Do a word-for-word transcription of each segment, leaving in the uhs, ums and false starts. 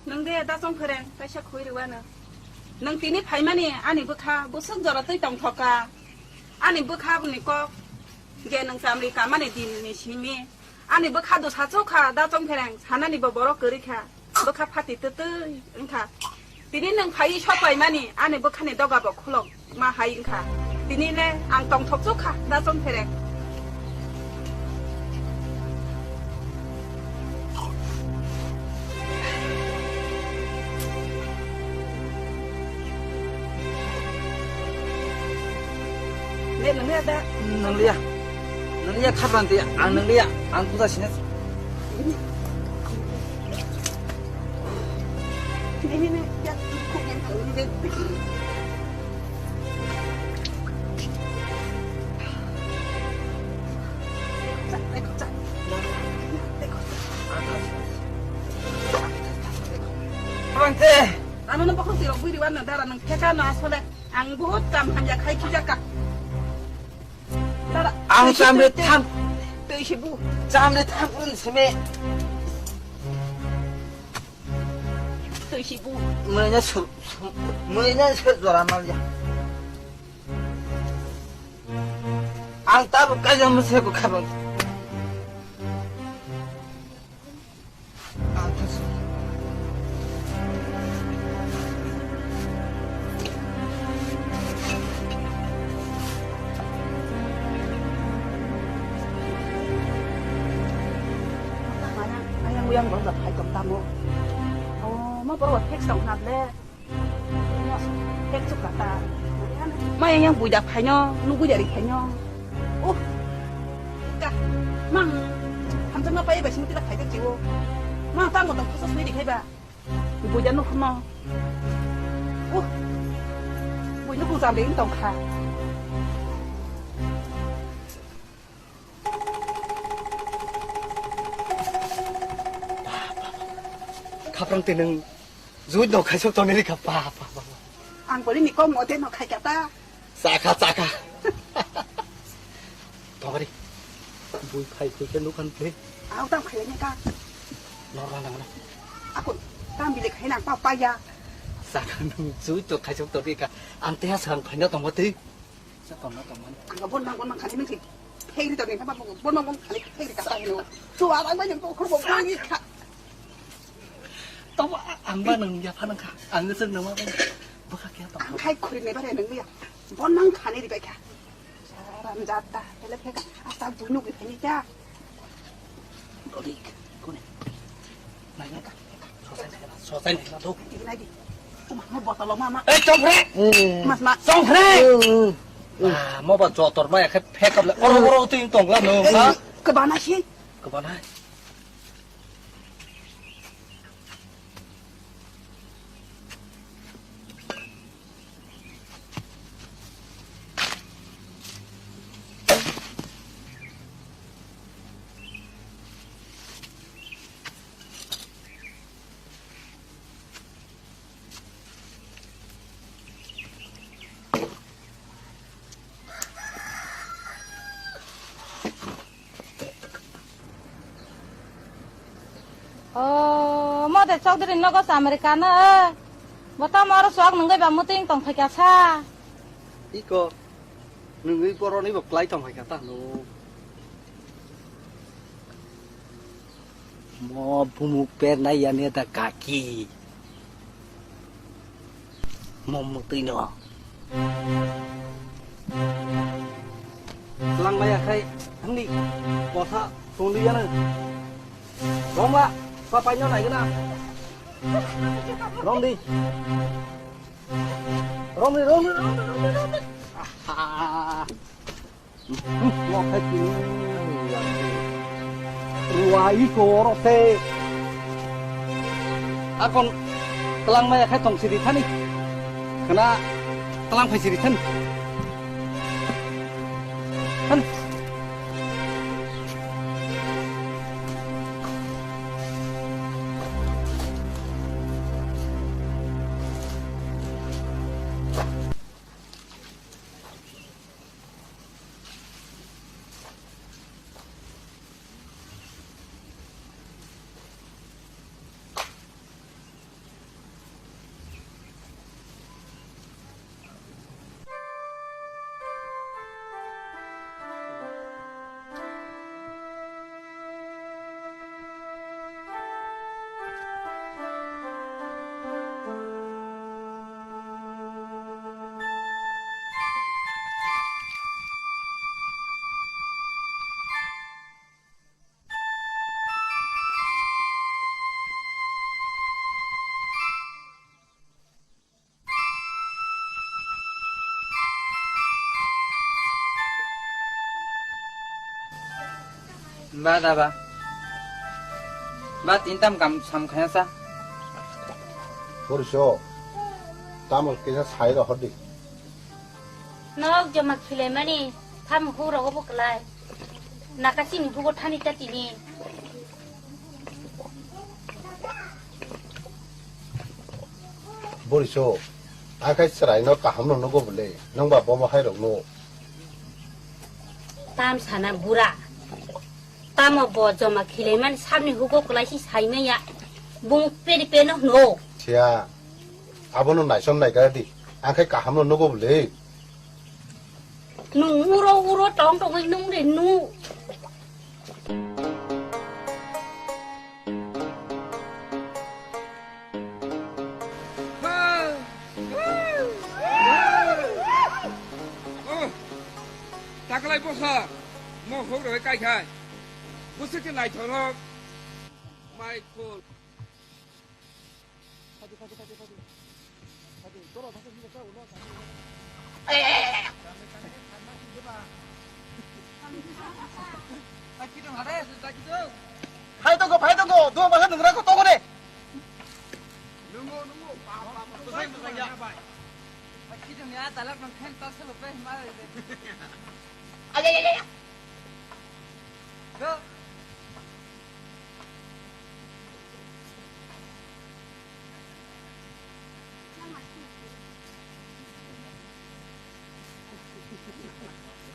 Nwng de da chong phereng kaisa khoi rwano. Nwng tini phaimani ani bwkha bwswk jora twi tongthoka. Ani bwkha ni kok je nwng chamri kamani din ni simi. Ani bwkha dosa chukha da chong phereng sanani bo borok kwrwi kha. Bwkha phati twtwi wngkha. Tini nwng phaiwi sok paimani ani bwkhani doga bo khulok ma hai wngkha. Tini le ang tongthok chukha da chong phereng. Le nwng le da. Nwng liya. Nwng liya khapran tiya. Ang nwng liya. Ang puja sini. Bangte. Ano no bakho sirok bui riwan na dara nang theka na asole. Ang bahut kam hamya khai khijakka. Dara. Ang chamre tham. Tei si bu. Chamre tham kun seme. Tei si bu. Manya su, manya su jora malya. Ang tabuk kaisa mwsai bo khabang. Ayang uyang borok phai tong tamo. Oh, ma borok thek song nat le. Thek chuk kata. Ma yang yang buida phaino, nugui dari phaino. Uh. Ka. Mang. Hamjang ma pai ba sini tidak khai chiwo. Mang tamo tong khosa sui dikhai ba. Buida nuk no. Uh. Bui nuk jam ding tong kha. Khaprang teneng. Jui no khaisok tongni rikha pa, pa, pa, pa. Ang boli ni kok mote no khai kata. Chakha, chakha. Tongri. Bui khai khai khe nukhan khe. Au tam khai ni ka. Nor rana mana. Aku tam bile khai nang pa pa ya. Chakha nung jui to khaisok tongni ka. Ang teha sang phaina tongma tei. Sa tongma tongma. Ang bon mang bon mang khani mengsi. Phegri tongni ka ba bon mang bon khani phegri ka ta hino. Chu arang bai nang ko khur bo mang kha. Tamo a-, ang ba nwng yapha nang kha. Ang se nwng ma bai bwkha khe tong. Ang khai khuri ne bare nwng ya. Bon mang khani ri bai kha. Ram jat ta. Ele phe ka. Asta bui nuk ri phani kha. Dori kone. Nai nai ka. Sosai nai ka. Sosai nai ka to. Di nai di. Uma mo botolo mama. Eh, chongre. Mas ma. Chongre. Ah, mo ba jotor ma ya khe phe kap le. Oro oro ting tong la no. Ke bana si. Ke bana. O, mo de Chaudhary nogo sa America no, eh. Bo tamo oro sok nungui ba muting tong phaikha sa. Iko, nungui boroni bo klai tong phaikha ta no. Mo bumuk per nai ya ne da kaki. Mo mutui no. Lang maya khai hangni botha tongdi ya nang. Rong la, pa pai no nai gana. Rong di. Rong di, rong di, rong di, rong di, rong di. Aha. Ruai ko oro se. Akon telang maya khai tong siri thani. Kena telang phai siri thani. Han. Ba da ba. Ba tin tam kam sam khaya sa. Poriso. Tamo kisa sai ro hodi. Nok joma khilai mani tham hu rogo bo klai. Nakasini hugo thani ta tini. Boriso, akai chwraino kahamno nugo bwle, nwng ba bomo hai rokno. Tam sana bura. Tamo bo joma khilaimani sabni hugo kwlaisi saimaya. Bung peri peno hwno. Thiya, abono naisom naikha di. Akai kahamno nugo bwle. Nung uro uro tong tongwi nung de nu. Oh, taklai bosa, mo hok roi kai khai. Busi ke nai thorok. Mai khol. Phai tongo, phai tongo, dua masa nungra ko tongo de. Nungo, nungo, pa, pa, pa, pa, pa, pa, pa. Phai kidung ya, talak nang khen tak selo pe ma de. Aja, aja, aja. Go.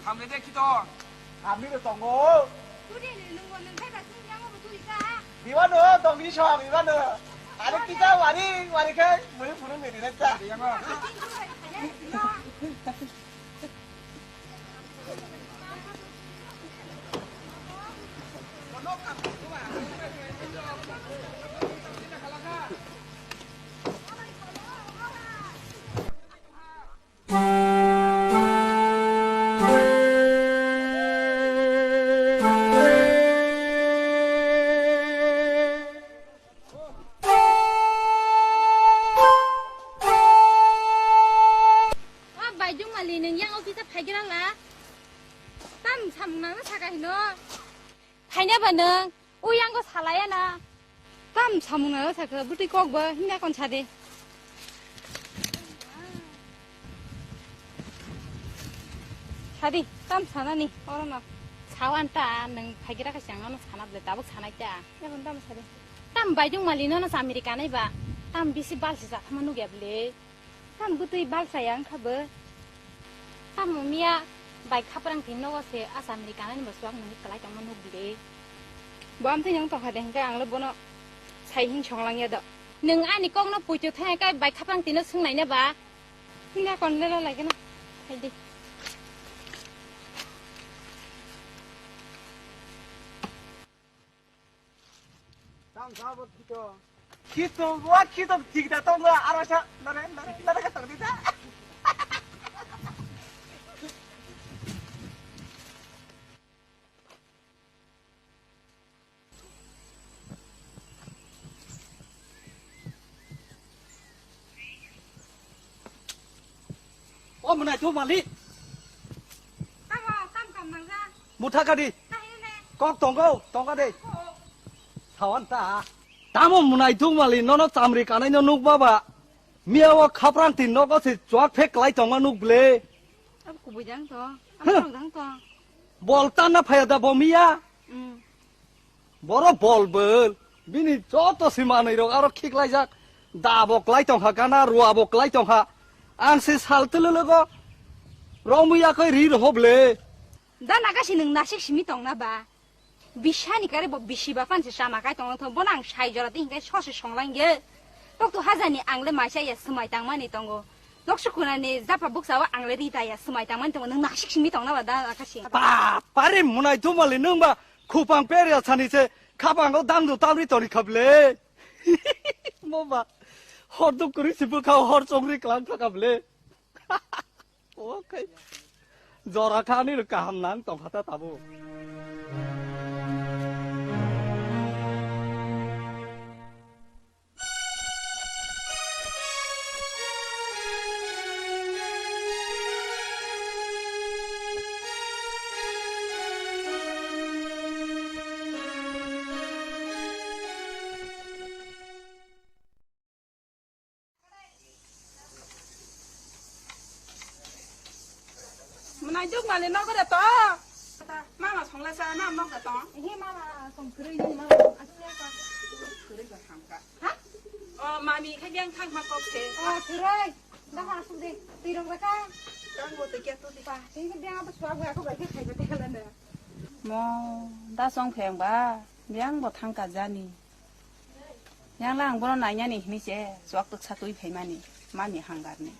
Hamle de kito. Hamle de tongo. Turi ni nungbo nung thai ba sung yang bo turi ka. Diwano tongni song diwano. Are kita wari wari kai mui phuru ni ni ta. Yang. O bai Jungmali, nwng yang office-o phaigra la? Tam samung nangna saka hino? Phaina ba nwng, o yango salaya na? Tam samung nangna saka, bwtwi kok ba, hinda kon sade. Sadi, tam sanani, oro no. Sawan ta, nwng phaigra kha chang, ano sana bwle, tabuk sanai ta. Yakon tam sadi. Tam bai Jungmali nono chamri kanai ba, tam bisi balsi jathama nugya bwle. Tam bwtwi balsa ya wngkha bo. Tamo miya bai khaprang tin nogo se a chamri kanani bo chuak nungwi kwlai tongma nuk bwle. Bo amtwi nung tongkha de hwnkhe ang le bono sai hin songlang ya do. Nwng ani kokno puitu thangya kai bai khaprang tino swngnaina ba? Hinga kon lela lai gana. Hai de. Tang sabo khito. Khito, wa khito thik da tong la, aro sa, nare, nare, nare ka tong di da. O mwnai tu mali. Tamo, tam kam nangja. Mutha kadi. Kahini ne. Kok tongo, tonga de. Ko. Sawan ta. Tamo mwnai tu mali, nono chamri kanai no nuk baba. Miya o khaprang tin nogo se chuak phek klai tongma nuk ble. Ab kubui jang to. Ab Huh. Tong jang to. Bol tan na phaya da bo miya. Mm. Boro bol bol. Bini joto si manwi rok aro khiklaijak. Da bo klai tongkha gana, rua bo klai tongkha. Ang se sal tele logo. Romwi yakoi ri roho ble. Da naga si nwng nasik simi tong na ba. Bisani kare bo bisi ba pan se chama kai tong thong. Bono ang sai jora tin kai sosi songlang ge. Tok tu hajani ang le maisa ya swmai tangmani tongo. Noksu khunani japa buksa o ang le ri ta ya swmai tangmani tongo. Nwng nasik simi tong na ba da naga si. Pa, pare munai tu mali nwng ba. Khupang perya sani se khapango dangdu tamri tori khable. Mo ba hor duk kuri si bwkha hor chongri klang thaka ble. Okay. Jora kha ani kaham nang tongkha ta tabuk. Ai, duk mali nok da to. Mama songla sa, nam nok da to. He mama song kwrwi ni mama. Asli ka. Kwrwi ba thangka. Ha? O, mami khe yang thang ma kok se. O, kwrwi. Da ha sung de. Twi rok da ka. Kang bo to kya to di. Pa, twi khe yang apa suak ba ko ba khe khai ba te la na. Mo, da song pheng ba. Yang bo thangka jani. Yang lang bono nainani hini se, suak twksa twi phaimani, mami hangarni.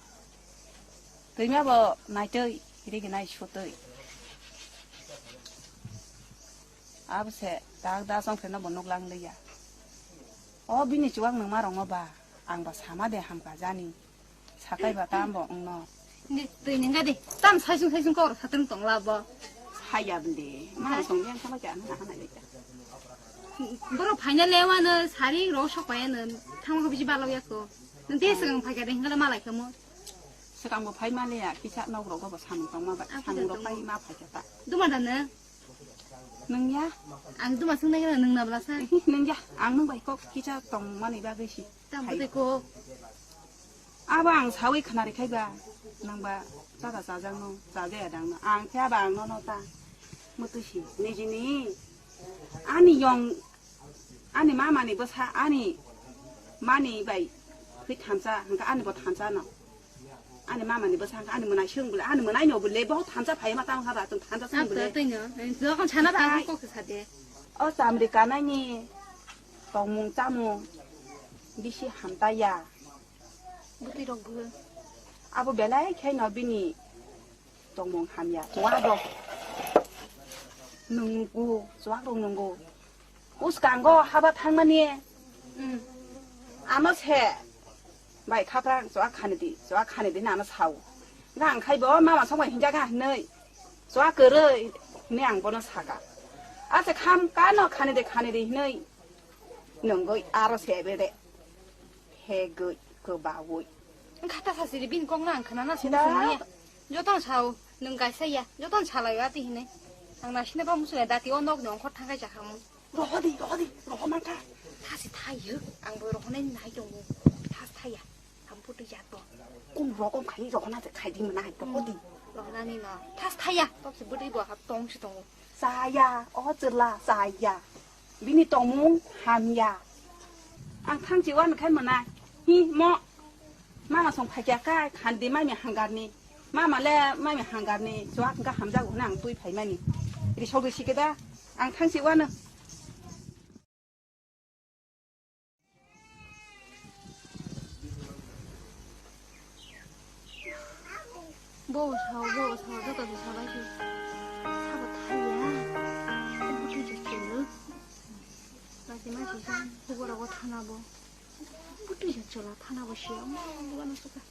Twima bo naitwi, rigi nai sutwi. Abo se, tak da song pheno bo nuk lang liya. O bini chuwak nungma rong ba, ang ba sama de hamka jani. Sakai ba tam bo wngno. Ni twi ni gadi tam saisung saisung kok satung tong la bo. Saya bende, ma song yang sama ja na hana le. Boro final le wano sari ro sok pa no thang ko biji balo ya ko. Nang te sing phai ka de hingala malai kamo. Sekang bo phai male ya, kisa nok rogo bo samung tong ma ba, samung rok pai ma phai ka ta. Duma da ne. Nung ya? Ang duma sung nai nung na bla sa. Nung ya, ang nung bai kok kisa tong mani bagwi si. Tam bwtwi kok. Abo ang sawi khnari khai ba, nang ba chada chajakno, chajaya dangno. Ang khe abo ang nono ta mwtwi si. Nijini ani yong, ani mamani bwsa, ani mani bai khui thansa, hwnkha ani bo thansa no. Ani mamani bwsa hwnkha ani mwnai swng bwle, ani mwnai no bwle, bo thansa phai ma tamo haba chwng thansa swng bwle. Tei no, jokhon sana ba kok sa de. O chamri kanaini tongmung chamung bisi hamtaya. Bwtwi rok bwkhe. Abo belai khe no bini tongmung hamya. Chuwak rok nungo, chuwak rok nungo. Bwskango haba thangmani. Hmm. Ano se bai khaprang chuwak khani di, chuwak khani di nano sao. Nang khai bo mama songbai hinjak ha hinui. Chuwak kwrwi hinui ang bono saka. Ase kham kano khani di, khani di hinui. Nungoi aro sebede. Hegoi, kwbaoi. Wngkha ta sasiri bini kok na ang khna na sini sini ya. Jotono sao, nwng kaisa ya. Jotono salai o ati hinui. Ang naisina ba musuya dati o nok ni ongkhor thangkai jakhamu. Rohodi, rohodi, roho mangkha. Thasi thayo. Ang bo rohonai nai tongo. Thas thaya. Ang putu jato. Kum rokom khai rohona khai di mana hai rohodi. Rohonani no. Thas thaya. Tok si budi bo hap tong si tongo. Chaya, o chwla chaya. Bini tongmung hamya. Ang thangchi uan khai mwnai. Hi mo. Mama song phaikya kai khandi mami hangarni. Mama le mami hangarni. Chuak ga hamjago hwnwi ang twi phaimani. Risok risi keda. Ang thangchi uano. Bo sao, bo sao, joto se sabai se. Sabo thaiya. Bwtwi se chwlo. Lachima sisa, hukoro bo thana bo. Bwtwi se chwla thana bo siya. Mo, bo no suka.